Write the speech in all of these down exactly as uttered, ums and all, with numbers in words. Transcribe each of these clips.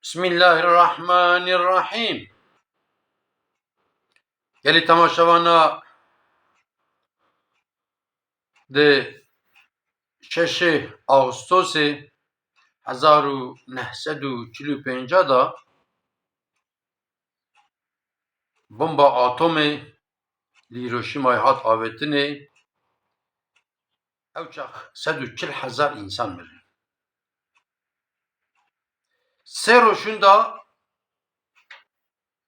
Bismillahirrahmanirrahîm. Gelî temaşevana, di şeşê Ağustosê hezar û neh sed û çil û pênc de bomba atomê li Hiroşîmayê hat avêtinê, ew çax sed û çil hezar însan mirin. Sê roj şûnda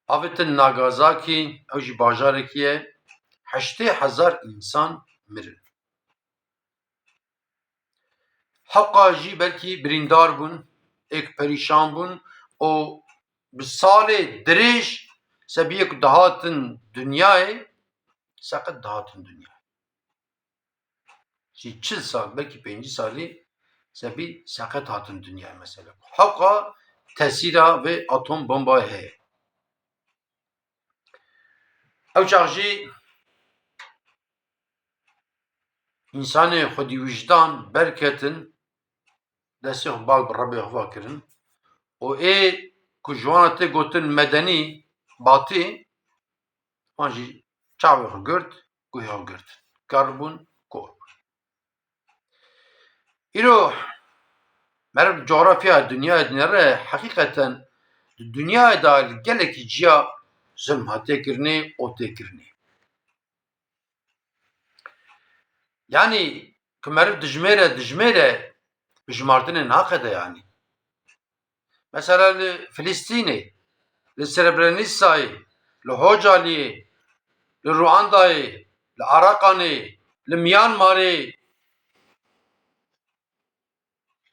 avêtin Nagasaki, ew jî bajarekî ye, heştê hezar însan mirin. Hewqa jî belkî birîndar bûn, êk perîşan bûn û bi salê dirêj sebiyê ku dihatin dinyayê, seqet dihatin dinyayê. Jî çil sal, belkî pêncî salî sebî seqet hatin dinyayê mesela. Hewqa tesîra vê atom bombayê heye. Ew çax jî însanê xwedî wijdan berketin, destê xwe bal bi Rebê xwe va kirin û ê ku ji wan re tê gotin medenî, batî, wan jî çavê xwe girt, guhê xwe girt. Ker bûn, kor bûn. Îro meriv cografya dinyayê dinêre, heqîqeten di dinyayê de li gelekî ciya zulm hatiye kirinê û tê kirinê. Yanî ku meriv dijmêre, dijmêre bi jimartinê naqede yanî. Mesela li Filistînê, li Srebrenîsayê, li Hocaliyê, li Ruandayê, li Araqanê, li Myanmarê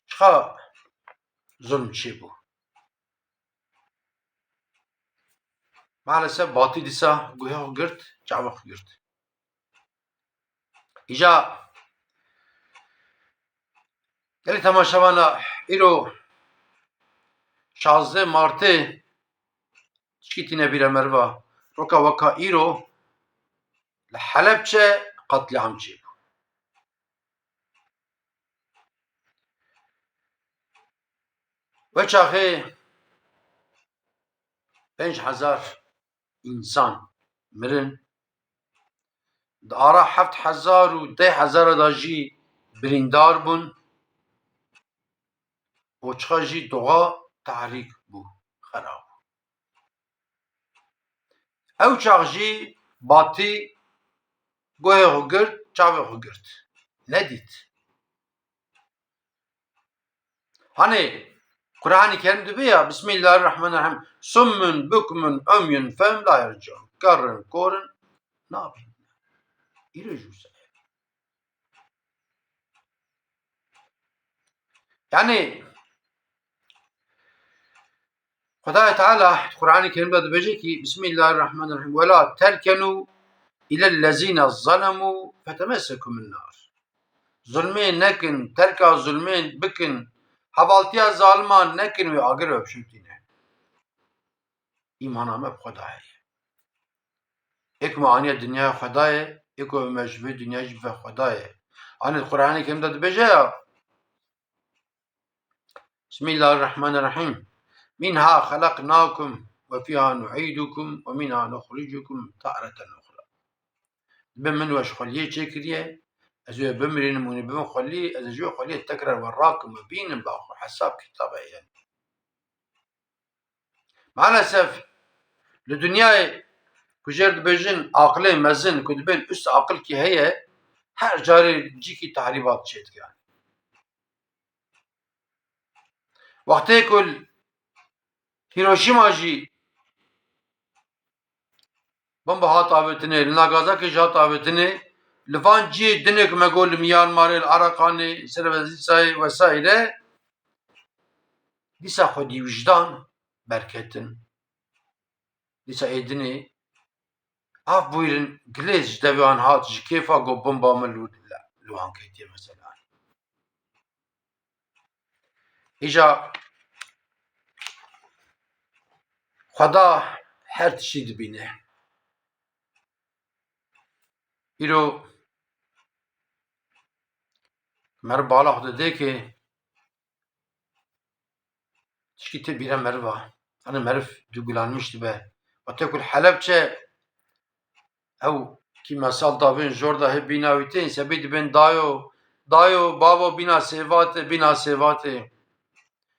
çiqa zulm çêbû. Maalesef batî dîsa guhê xwe girt, çavê xwe girt. Îja gelî temaşevana, îro şazdeh Martê, çikî tîne bîra meriva, roka weka îro li Helebçe qetlîam çêbû. Wê çaxê pênc hezar însan mirin. Di ara heft hezar û deh hezar de jî birîndar bûn û çiqa jî doğa tehrîk bû, xerab bû. Ew çax jî batî guhê xwe girt, çavê xwe girt. Nedît. Hanê Qur'anî Kerim dibe ya, Bismillahirrahmanirrahîm. Summun bukmun umyun fehum la yerciun. Ker in, kor in, nabînin. Îro jî wisa ye. Yanî Xwedayê Teala di Qur'anê Kerim de dibêje kî, Bismillahirrahmanirrahîm, "Wela terkenû ilellezîne zelemû fetemessekumun nar." Zulmê nekin, terka zulmê bikin, hevaltiya zaliman nekin, wê agir ve bişûtîne. Îmana me bi Xwedayê ye. Ê ku me aniye dinyaya Xwedayê, ê ku me ji vê dinyayê jî bive Xwedayê. Anê di Qur'anê Kerim de dibêje ya, Bismillahirrahmanirrahîm. "Minha xelaqnakum ve fiha nu'idukum ve minha nuxricukum tareten uxra." Dibe min we ji xweliyê çêkiriye, ez wê bimirînim û bibim xwelî, ez ê ji wê xweliyê tekrar we rakim û bînim, ba xwe hesab kitaba ye. Maalesef li dinyayê ku jê re dibêjin aqilê mezin, ku dibên üst aqil kî heye, her carê cîkî tahrîbat çêdike. Wextê ku li Hiroşîma jî bomba hat avêtinê, li Nagasakê jî hat avêtinê, li van cihê dinê ku me got li Myanmarê, li Araqanê, Srebrenisayê vesaire, dîsa xwedî wijdan berketin. Dîsa ê dinê, af bûyrin, gilê ji devê wan hat, ji kêfa got bomba min li, li wan ketiye mesela. Îja Xweda her tiştî dibîne. Îro meriv bala xwe dide kê Tişkî tê bîra meriva. Hani meriv duygulanmış dibe. Wate ku li Helebçe ew kîmyasal davên jor de hê bîna wî tên, sebî dibên dayo, dayo, bavo bîna sêvatê, bîna sêvatê.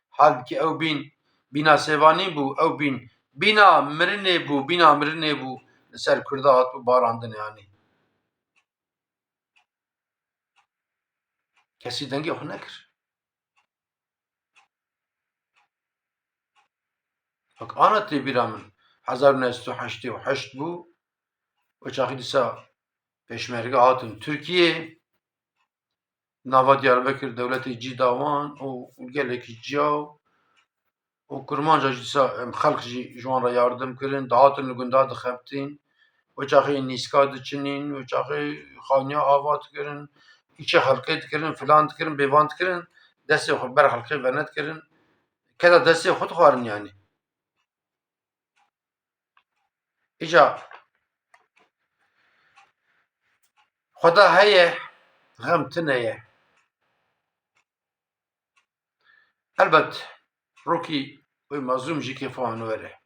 Halbikî ew bîn, bîna sêvanî bû, ew bîn, bîna mirinê bû, bîna mirinê bû, li ser Kurda hat û barandinê anî. Kesî dengê xwe nekir. Bak, ana tê bîra min, hezar û neh sed û heştê û heşt bû, o çaxî dîsa pêşmerge hatin Tirkiyê, nava Diyarbekir dewletê cî da wan û gelekî ciya û û Kurmanca jî dîsa, em, xelq jî ji wan re yardim kirin, dihatin li gunda dixebitîn, wê çaxê nîska diçinîn, wê çaxê xaniya ava dikirin, îçê xelkê dikirin, filan dikirin, bêvan dikirin, destê xwe ber xelkê venedikirin, keda destê xwe dixwarin yanî. Îca Xweda heye, xem tune ye. Elbet, rokî wê mazlûm jî kêfa wan were.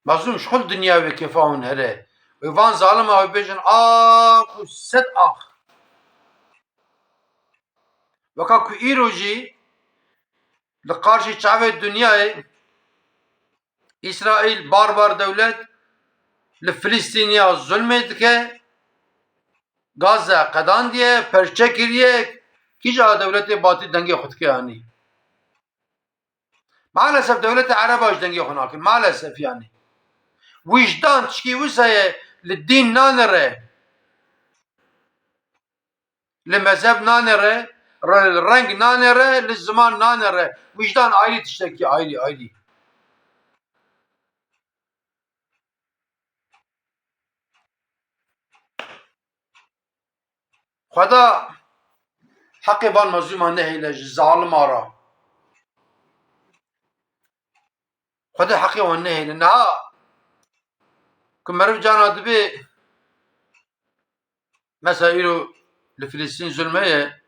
Mazlûm ji xwe li dinya wê kêfa wan here. Wê van zalima wê bêjin ax û sed ax. Weka ku îro jî li qarşî çavê dinyayê Îsraîl barbar dewlet li Filistîniya zulmê dike, Gaza qedandiye, perçe kiriye, kîja dewletê batî dengê xwe dike anî. Maalesef dewletê Ereba jî dengê xwe nakin. Maalesef yanî. Wijdan tişkî wisa ye li dîn nanere. Li mezheb nanere, re-, li reng nanere, li ziman nanere. Wijdan ayrî tiştekî ayrî, ayrî. Xweda heqê van mezlûman nehêle ji zalima re. Xwedê heqê wan nehêle. Niha ku meriv cana dibê, mesela îro li Filistîn zulm heye,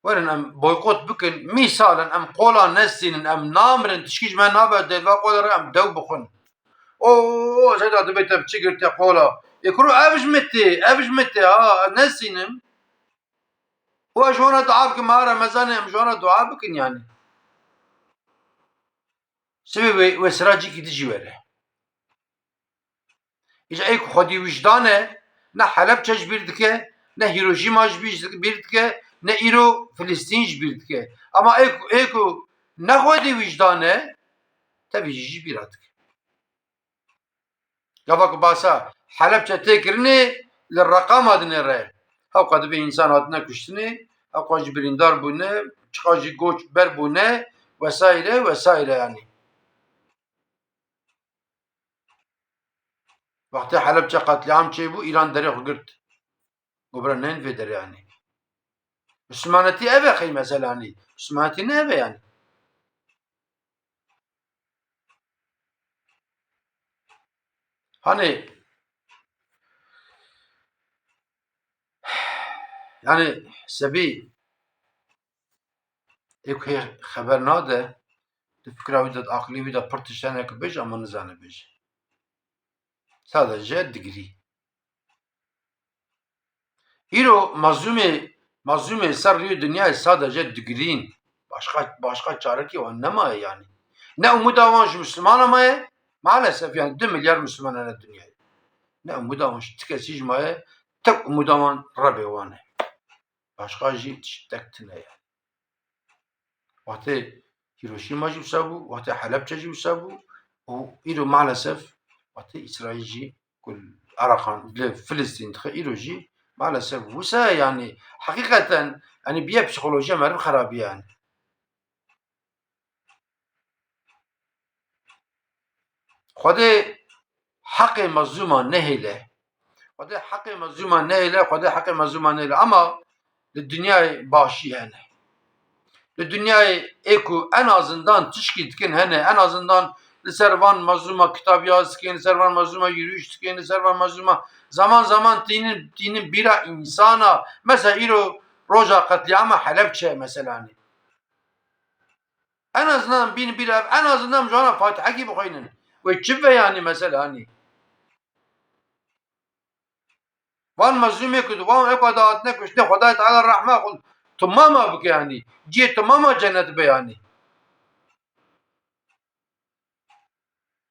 werin em boykot bikin, mîsal in, em qola nestînin, em namirin, tişkî ji me nabe, dê li va qola re em dew bixwin. O, o, o, zeda dibê te bi çi girtiye qola? Ê kuro ev ji min tê, ev ji min tê, ha, nestînim. Û ez ji wana dua bikim, ha Remezanê em ji wana dua bikin yanî. Sibê wê, wê sira cîkî dijî were. Îca ê ku xwedî wijdan e, ne Helebçe ji bîr dike, ne Hiroşîma ji bîr, bîr dike, ne îro Filistîn ji bîr dike. Ama ê ku, ê ku ne xwedî wijdan e, tevî jî ji bîra dike. Gava ku basa Helebçe tê kirinê, li reqama dinêre. Hewqa dibê însan hatine kuştinê, hewqa jî birîndar bûne, çiqa jî goç ber bûne, wesaîre, wesaîre yanî. Wextê Helebçe qetlîam çêbû, Îran derê xwe girt. Got bira neyên vê derê yanî. Mislimanetî ev e xey mesela yanî. Mislimanetî ne ev e yanî. Hani, yani sebî ê ku hê xeber nade, di fikra wî de, di aqilê wî de pir tişt hene ku bêje, ama nizane bêje. Sadece digirî. Îro mazlûmê, mazlûmê ser rûyê dinyayê sadece digirîn. Başqa, başqa çarekê wan nemaye yanî. Ne umuda wan ji Mislimana maye, maalesef yanî du milyar Misliman hene dinyayê. Ne umuda wan ji ti kesî jî maye, tek umuda wan Rebê wan e. Başqa jî tiştek tune ye. Wextê Hiroşîma jî wisa bû, wextê Helebçe jî wisa bû û îro maalesef wextê Îsraîl jî ku Iraqan li Filistîn dixe, îro jî maalesef wisa ye, yanî heqîqeten, yanî biye psîkolojiya meriv xerabiye yanî. Xwedê heqê mezlûman nehêle. Xwedê heqê mezlûman nehêle, Xwedê heqê mezlûman nehêle. Ama li dinyayê başî hene. Li dinyayê ê ku en azından tişkî dikin hene, en azından li ser van mezlûma kitab yaz dikin, li ser van mezlûma yürüyüş dikin, li ser van mezlûma zaman zaman tînin, tînin bîra însana. Mesela îro roja qetlîama Helebçe mesela. En azından bîn bîr ev, en azından ji wana Fatihekî bixwînin. Wê çi ve yanî mesela hanî? Van mezlûmê ku di wan eko de hatine kuştine Xwedayê Teala rehma xwe timama bike yanî. Cihê timama cennet be yanî.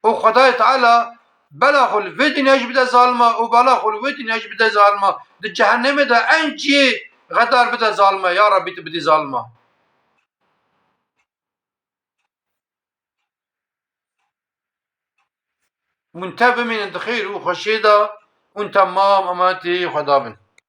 Û Xwedayê Teala bela xwe li vê dinya jî bide zalima û bela xwe li wê dinya jî bide zalima. Di cehennemê de en cihê xedar bide zalima. Ya Rabbî tu bidî zalima. Hûn tev bimînin di xêr û xweşiyê de, hûn temam emanetî Xweda bin.